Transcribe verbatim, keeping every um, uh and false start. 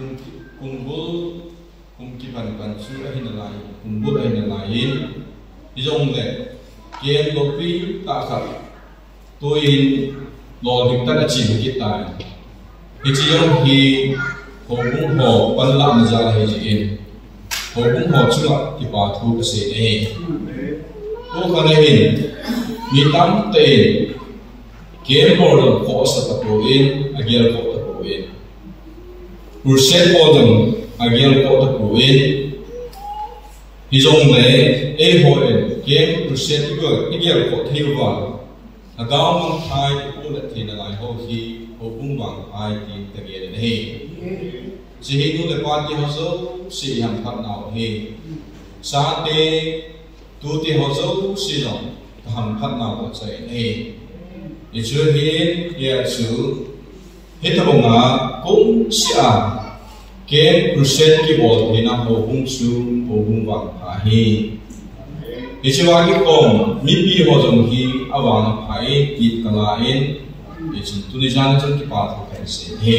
Kum, kum bul, kum kipan pan chu ahi nalai, kum bul ahi nalai in. Hijongle, ken lopi tah khat, tuin lolhing tah in achi kit tai. Hiche jong hi, houbung ho panlahna jal ahi jeh in. Houbung ho chunga kipa thu kasei ahi. Tukha nahin, mi tamtah in, ken bol jong khoh asa tapon, agel khoh tapon. Crusade bol jong agel khoh tapon. Hijongle, eihon, ken crusade igel, igel khoh thei uva. Lhagao mangthah in ipoh let thei nalai ho hi, houbung vangpha ahi tin kagel in ahi. Hiche hi nu le pa te ho jouse ihamphat nau ahi. Chate, tute ho jouse jong kahamphat nau kachai in ahi. Hichu hin, hia chu, hitobanga kum seh a, ken crusade kibol theina houbung chu, houbung vangpha ahi. Hichea kikhom mipi ho jong hi avang apha e ti kala in, hichun tuni jan chun kipa thu kasei ahi.